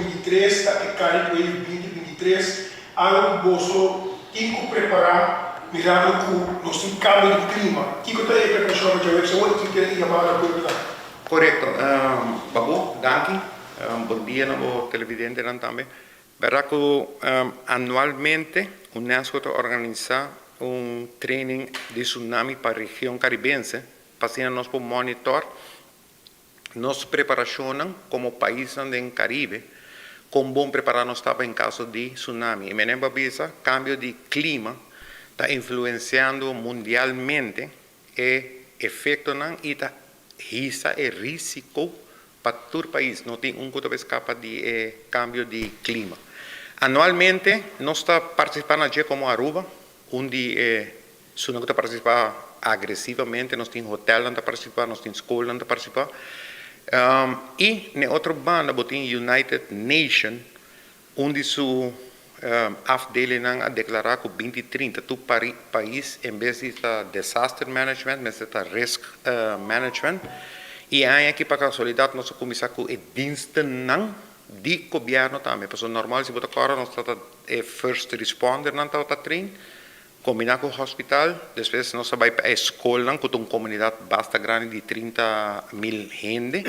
23 ta e Carib Wave 2023, algo ku boso tin ku prepará mirando ku nos tin kambio di klima. Kiko ta e preparashon pa djaweps awor i kiko ta e yamada na pueblo nan? Korekto, Babu, danki. Bon dia na bo televidentenan tambe. Bèrdat ku anualmente unesco ta organisá un training di tsunami pa region karibense pa asina nos por monitor nos preparashonnan komo paisnan den Karibe kon bon prepará nos ta pa en kaso di tsunami. I menen bo a bisa kambio di klima ta influensiando mundialmente e efektonan i ta hisa e risiko pa tur pais. No tin un ku ta bai skapa di e kambio di klima. Anualmente nos ta partisipá na dje komo Aruba, un di e Esunnan ku ta partisipá agresivamente, nos tin hotelnan ta partisipá, nos tin skolnan ta partisipá. I n'e otro banda bo tin United Nation, un di su afdelingnan a deklará ku 2030 tur pais en bes di ta disaster management mester ta risk management. I e aña aki pa kasualidat nos a kuminsá ku e dienstennan di gobièrnu tambe, pasobra normal si bo ta kòrda nos ta e first respondernan tabata train. Kombiná ku hospital, despues nos a bai pa e skolnan ku ta un komunidat basta grandi di 30,000 hende.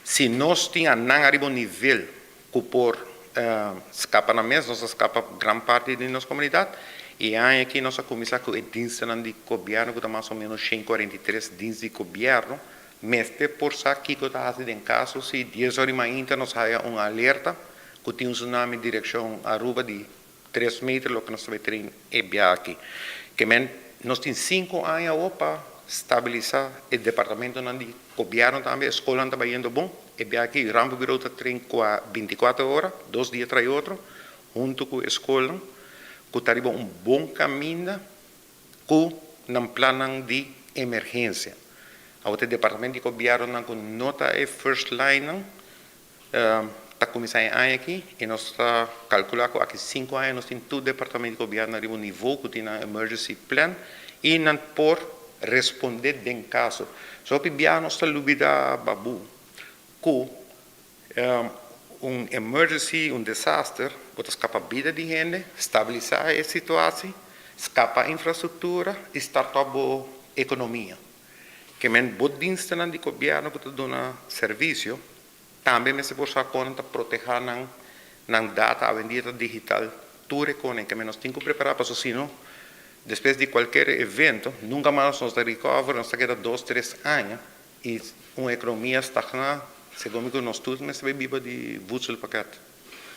Si nos tin a nan ariba un nivel ku por skapa nan mes, nos a skapa gran parti di nos komunidat. I e aña aki nos a kuminsá ku e dienstenan di gobièrnu ku ta mas o ménos 143 dienst di gobièrnu mester por sa kiko ta hasi den kaso si 10 or di mainta nos haya un alerta ku tin un tsunami direkshon Aruba di 3 meter, loke nos ta bai train e bia aki. Ke men nos tin 5 aña awor pa stabilisá e departamentonan di gobièrnu tambe, e skolnan ta bayendo bon. E bia aki Rampenbureau ta train kua 24 ora, 2 dia tras otro, huntu ku e skolnan, ku ta riba un bon kaminda ku nan plannan di emergensia. Awor e departamento di gobièrnunan ku no ta e first line nan, ta kuminsá e aña aki i nos ta kalkulá ku aki 5 aña nos tin tur departamento di gobièrnu riba un nivo ku tin nan emergency plan i nan por respondé den kaso. So hopi bia nos ta lubidá, Babu, ku un emergency, un desaster, bo ta skapa bida di hende, stabilisá e situashon, skapa infrastruktura i start up bo ekonomia. Ke men bo dienstennan di gobièrnu ku ta duna servisio tambe mester por sa kon ta protehá nan data. Awendia ta digital tur e konen, ke men nos tin ku prepará, pasobra si no, despues di kualkier evento nunka mas nos ta recover, nos ta keda 2, 3 aña i un ekonomia stagná, segun mi ku nos tur mester bai biba di voedselpakket.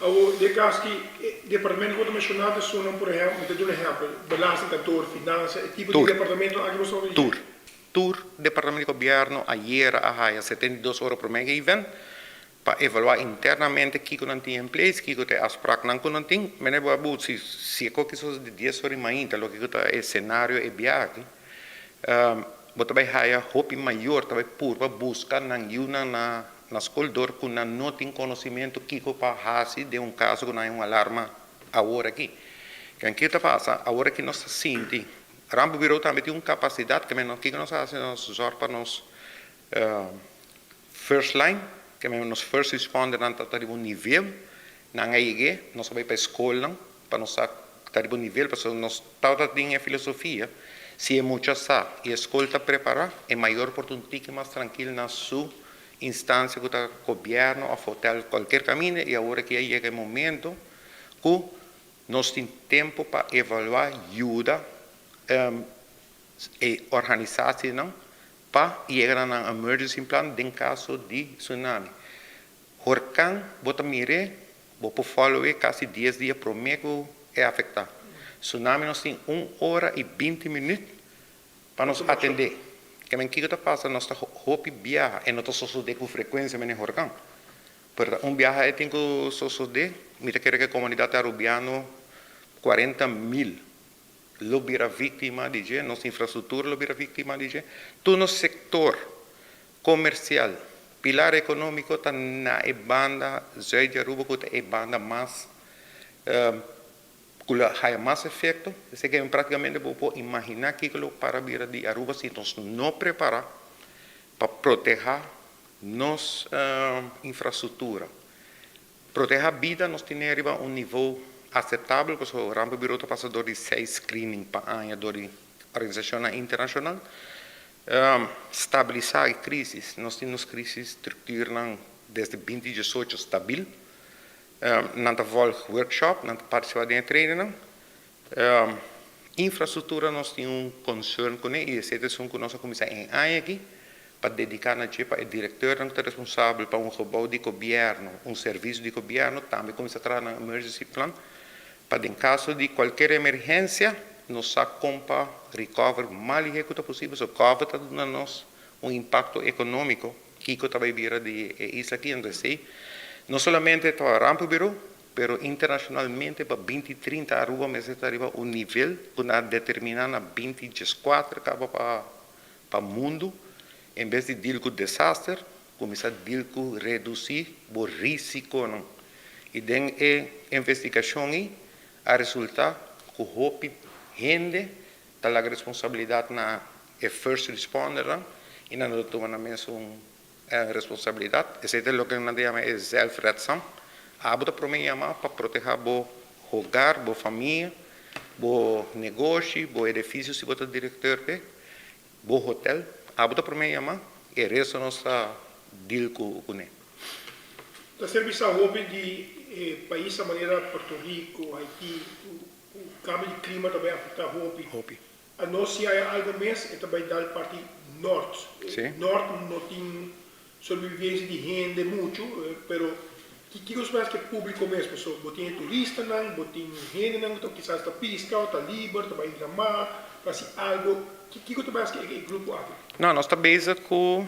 Awor, den kaso ki departamento ku bo ta menshoná ta esunnan, por ehèmpel, mi ta duna un ehèmpel, belastingkantoor, finansa, e tipo di Tur. Departamento aki bo sa? Tur. Tur departamento di gobièrnu ayera a haya 72 ora promé ku event pa evaluá internamente kiko nan tin in place, kiko ta e afspraaknan ku nan tin. Meneer Babu, si e koki sos di 10 or di mainta, loke ku ta e senario e biaha aki, bo ta bai haya hopi mayor ta bai purba buska nan yunan na skol dor ku nan no tin konosementu kiko pa hasi den un kaso ku nan hay un alarma awor aki. Ken kiko ta pasa? Awor aki nos ta sinti Rampenbureau tambe tin un kapasidat ke men kiko nos hasi, nos zorg pa nos first line, ke men nos first responder nan ta riba un nivel, nan a yeg'é, nos a bai pa e skolnan pa nos sa ta riba un nivel, pasobra nos tabata tin e filosofia, si e mucha sa i e skol ta prepará, e mayor por ta un tiki mas trankil na su instansia ku ta gobièrnu òf hotel, kualkier kaminda. I awor aki a yega e momento ku nos tin tempu pa evaluá, yuda e organisashonnan pa yega na nan emergency plan den kaso di tsunami. Horkan, bo ta mir'é, bo por follow e kasi 10 dia promé ku e afektá. Tsunami nos tin 1 ora i 20 minüt pa nos atendé. Ke men kiko ta pasa, nos ta hopi biaha e no ta sosodé ku frekuensia manera horkan. Pero un biaha e tin ku sosodé, mi ta kere ku e komunidat arubiano 40,000 lo bira víktima di dje, nos infrastruktura lo bira víktima di dje. Tur nos sektor komersial, pilar ekonómiko ta na e banda zuid di Aruba ku ta e banda mas ku lo haya mas efekto. Esei ke práktikamente bo por imaginá kiko lo para bira di Aruba si nos no prepará pa protehá nos infrastruktura. Protehá bida nos tene riba un nivel aseptabel, pasobra Rampenbureau ta pasa dor di seis screening pa aña dor di organisashonnan internashonal. Stabilisá e krísis, nos tin nos krísis strukturnan desde 2018 stabil. Nan ta volg workshop, nan ta partisipá den e trainingnan. Infrastruktura nos tin un concern kuné i esei ta esun ku nos a kuminsá e aña aki pa dediká na dje pa e direktornan ku ta responsabel pa un gebou di gobièrnu, un servisio di gobièrnu tambe kuminsá traha nan emergency plan pa den kaso di kualker emergensia nos sa kon pa recover mas lihé ku ta posibel. So covid ta duna nos un impakto ekonómiko kiko ta bai bira di e isla aki. Anto esei no solamente ta Rampenbureau, pero internacionalmente pa 2030 Aruba mester ta riba un nivel cu nan a determina na 2014 caba pa mundo, en bes di deal cu desaster, cuminsa deal cu reduci bo risiconan. Y den e investigacion ey a resulta cu hopi hende ta laga responsabilidad na e first respondernan y nan no ta tuma nan mes un responsabilidad. Esey ta loke nan ta yama e zelfredzaam. Abo ta prome yama pa proteha bo hogar, bo famia, bo negoshi, bo edificio si bo ta directeur p'e, bo hotel. Abo ta prome yama, e resto nos ta deal cune. Ta ser bisa hopi di e paisnan manera Puerto Rico, Haiti, cu cambio di clima ta bay afecta hopi. Hopi. Anos si haya algo mes e ta bay dal parti nort. Nort no tin sobrevivencia di hende mucho, pero kico nos mester ke publico mes? Pasobra bo tin e turistanan, bo tin hendenan cu ta kisas ta pisca o ta liber, ta bay lama, ta haci algo. Kico ta bay haci e grupo aki? No, nos ta bezig cu,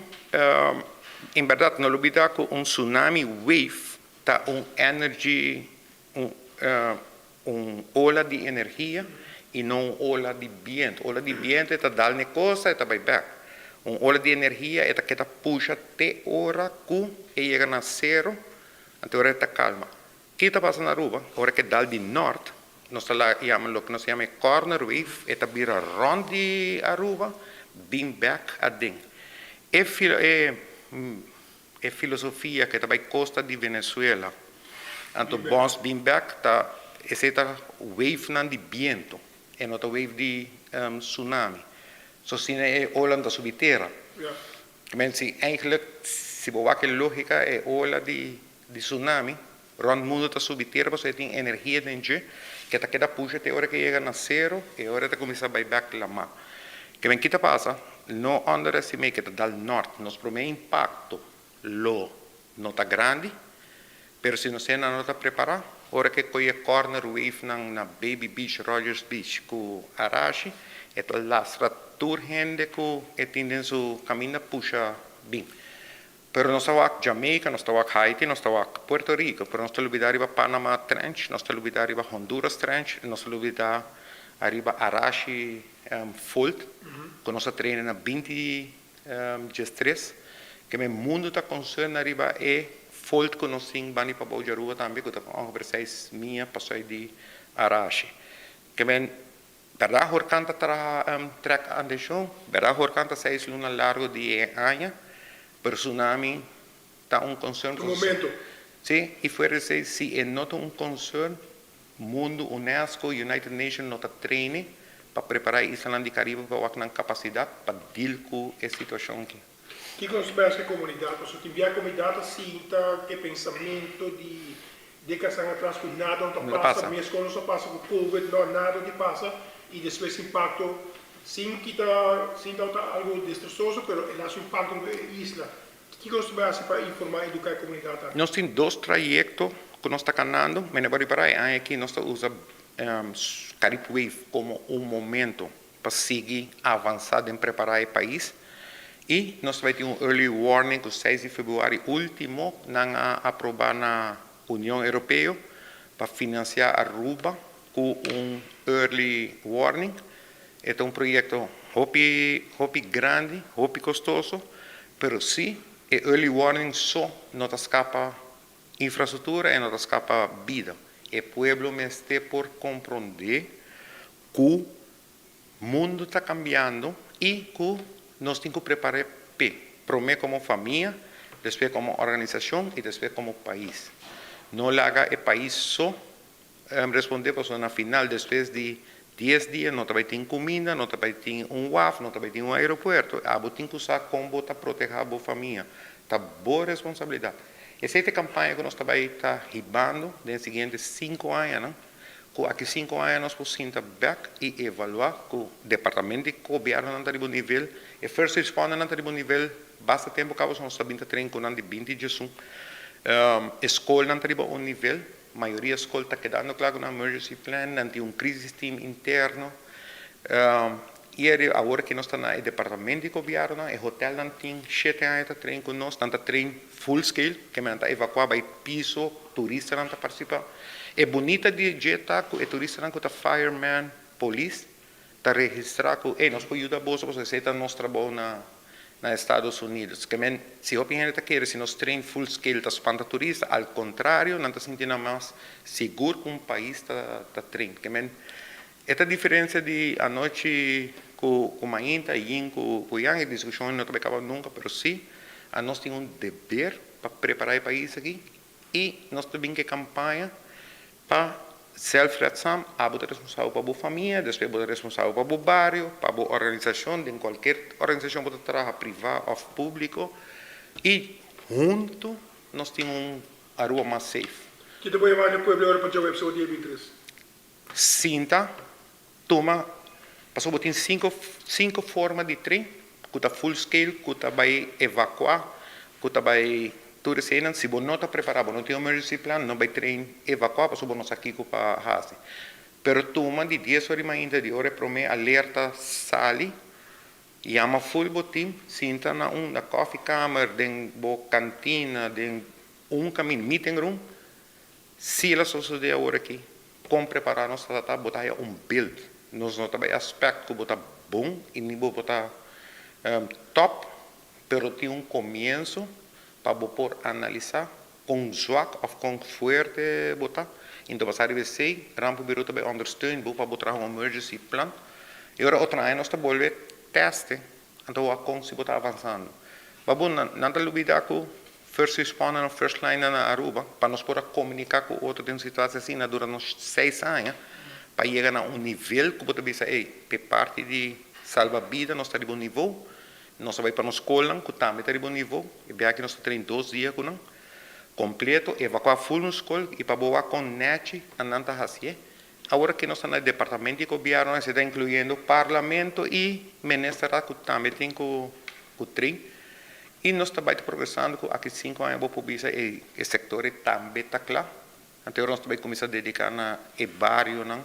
en berdad no lubida cu un tsunami wave ta un energy, un ola di energia y no un ola di biento. Ola di biento e ta dal n'e cosa e ta bay bek. Un ola di energia e ta keda pusha te ora cu e yega na cero, anto ora e ta calma. Ki ta pasa na Aruba? Ora cu e dal di nort, nos ta yama loke nos ta yama e corner wave, e ta bira rond di Aruba, bin bek aden. E E filosofia ke ta bai kosta di Venezuela, anto bons bin bek ta esei ta wavenan di biento, e no ta wave di tsunami. So asina e ola no ta subi tera. Men si eigenlijk si bo wak e logika e ola di tsunami rond mundo ta subi tera pasobra e tin energia den dje ke ta keda pusha te ora ke yega na sero e ora ta kuminsá bai bek lama. Ke men kita pasa? No underestimate ke ta dal nort. Nos promé impakto lo no ta grandi, pero si nos hende no ta prepará, ora ke koye corner wave nan na Baby Beach, Rogers Beach ku Arashi, e ta lastra tur hende ku e tin den su kaminda pusha bin. Pero nos ta wak Jamaica, nos ta wak Haiti, nos ta wak Puerto Rico, pero nos ta lubida riba Panama Trench, nos ta lubida riba Honduras Trench, nos ta lubida ariba Arashi Fault, ku nos a traina na 2013. Ke men mundu ta concern ariba e fault ku nos tin bani pabou di Aruba tambe, ku ta ongeveer 6 mia pasoi di Arashi. Ke men bèrdat horkan ta traha trèk atenshon, bèrdat horkan ta 6 luna largu di e aña, pero tsunami ta un concern. Un momento. Sí, i fuera di esei, si e no ta un concern, mundu, UNESCO, United Nations no ta train pa prepará e islanan di Karibe pa wak nan kapasidat pa deal ku e situashon aki. Kiko nos pensa e komunidat? Pasobra tin bia komunidat ta sinta e pensamentu di dékadanan atras ku nada no ta pasa, meskos nos a pasa ku Covid, no, nada no ta pasa i despues impakto sin kita sin tabata algu destrososo, pero el a hasi un impakto riba e isla. Kiko nos ta bai hasi pa informá i eduká e komunidat aki? Nos tin dos trayekto ku nos ta kanando. Mi no por ripará e aña aki nos ta usa Carib Wave komo un momento pa sigui avansá den prepará e pais. I nos ta bai tin un early warning ku 6 di febrüari último nan a aprobá na Union Europeo pa finansiá Aruba ku un early warning. E ta un proyekto hopi hopi grandi, hopi kostoso, pero si e early warning so no ta skapa infrastruktura e no ta skapa bida. E pueblo mester por komprondé ku mundu ta kambiando i ku nos tin ku prepar'é p'e, promé komo famia, despues komo organisashon i despues komo pais. No laga e pais so responde, pasobra na final, despues di 10 dia, no ta bay tin cuminda, no ta bay tin un waf, no ta bay tin un aeropuerto. Abo tin cu sa con bo ta proteha bo famia. Ta bo responsabilidad. Esey ta e campaña cu nos ta bay ta hibando den e siguiente 5 aña, no? Cu aki 5 aña nos por sinta bek y evalua cu departamento di gobierno nan ta riba un nivel, e first responder nan ta riba un nivel, basta tempo caba nos ta bin ta train cu nan di 2011. E scol nan ta riba un nivel, mayoria scol ta kedando cla cu nan emergency plan, nan tin un crisis team interno. Y awor cu nos ta na departamento di gobierno, e hotel nan tin 7 aña ta train cu nos, nan ta train full scale, cu nan ta evacua bay piso, turista nan ta participa. E bunita di dje ta cu e turista nan cu ta fireman, police, ta registra cu, hey, nos por yuda boso, boso ta nos trabou na Estados Unidos. Kiermen, si hopi hende ta kere, si nos train full scale ta spanta turista, al contrario, nan ta sinti mas sigur cu un pais ta train. Kiermen, e ta diferencia di anochi cu mainta, yin cu yang, e discusion no ta caba nunca, pero si, nos tin un deber pa prepara e pais aki y nos tambe cu campaña pa zelfredzaam, abo ta responsabel pa bo famia, despues bo ta responsabel pa bo bario, pa bo organisacion, den cualkier organisacion bo ta traha, priva of publico, y hunto nos tin un Aruba mas safe. Kico bo ta yama e pueblo awor pa diahuebs dia 23? Sinta, tuma, pasobra bo tin cinco forma di train, cu ta full scale, cu ta bay evacua, cu ta bay tur esey. Si bo no ta prepara, bo no tin emergency plan, no bay train evacua, pasobra bo no sa kico pa haci. Pero tuma di 10 or ainda di ora prome alerta sali, yama full bo team, sinta na un na koffiekamer, den bo cantina, den un caminda, meeting room. Si el a sucede awor aki, con prepara nos ta, bo ta un beeld. Nos no ta bay expect cu bo ta bon y ni bo ta top, pero tin un comienso pa bo por analisa con zwak of con fuerte bo ta. Anto, basa riba esey, Rampenbureau tambe ondersteun bo pa bo traha un emergency plan. Y awor otro aña nos ta bolbe test, anto wak con si bo ta avansando. Ma bon, nan ta lubida cu first responder of first line na Aruba, pa nos por comunica cu otro den situacion asina, durante nos 6 aña, pa yega na un nivel cu bo ta bisa, hey, pe parti di salba bida, nos ta riba un nivel, nos ta bay pa nos scol, cu tambe ta riba un nivel, y bin aki nos ta train 2 dia cu nan, completo, evacua full un scol, y pa bo wak con nechi, nan ta haci'e. Awor cu nos ta na departamento di gobierno, esey ta incluyendo parlamento y minister cu tambe tin cu train. Y nos ta bay progresando cu aki 5 aña bo por bisa e sector tambe ta cla. Anto nos ta bay cuminsa dedica na e bario nan,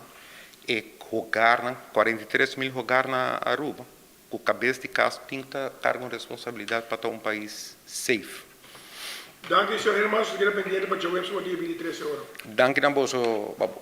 e hogar nan, 43 mil hogar na Aruba. Cu cabes di cas tin cu carga un responsabilidad pa un pais safe. Danki, señor Hermans. Keda pendiente pa diahuebs dia 23 or. Danki na boso, Babo.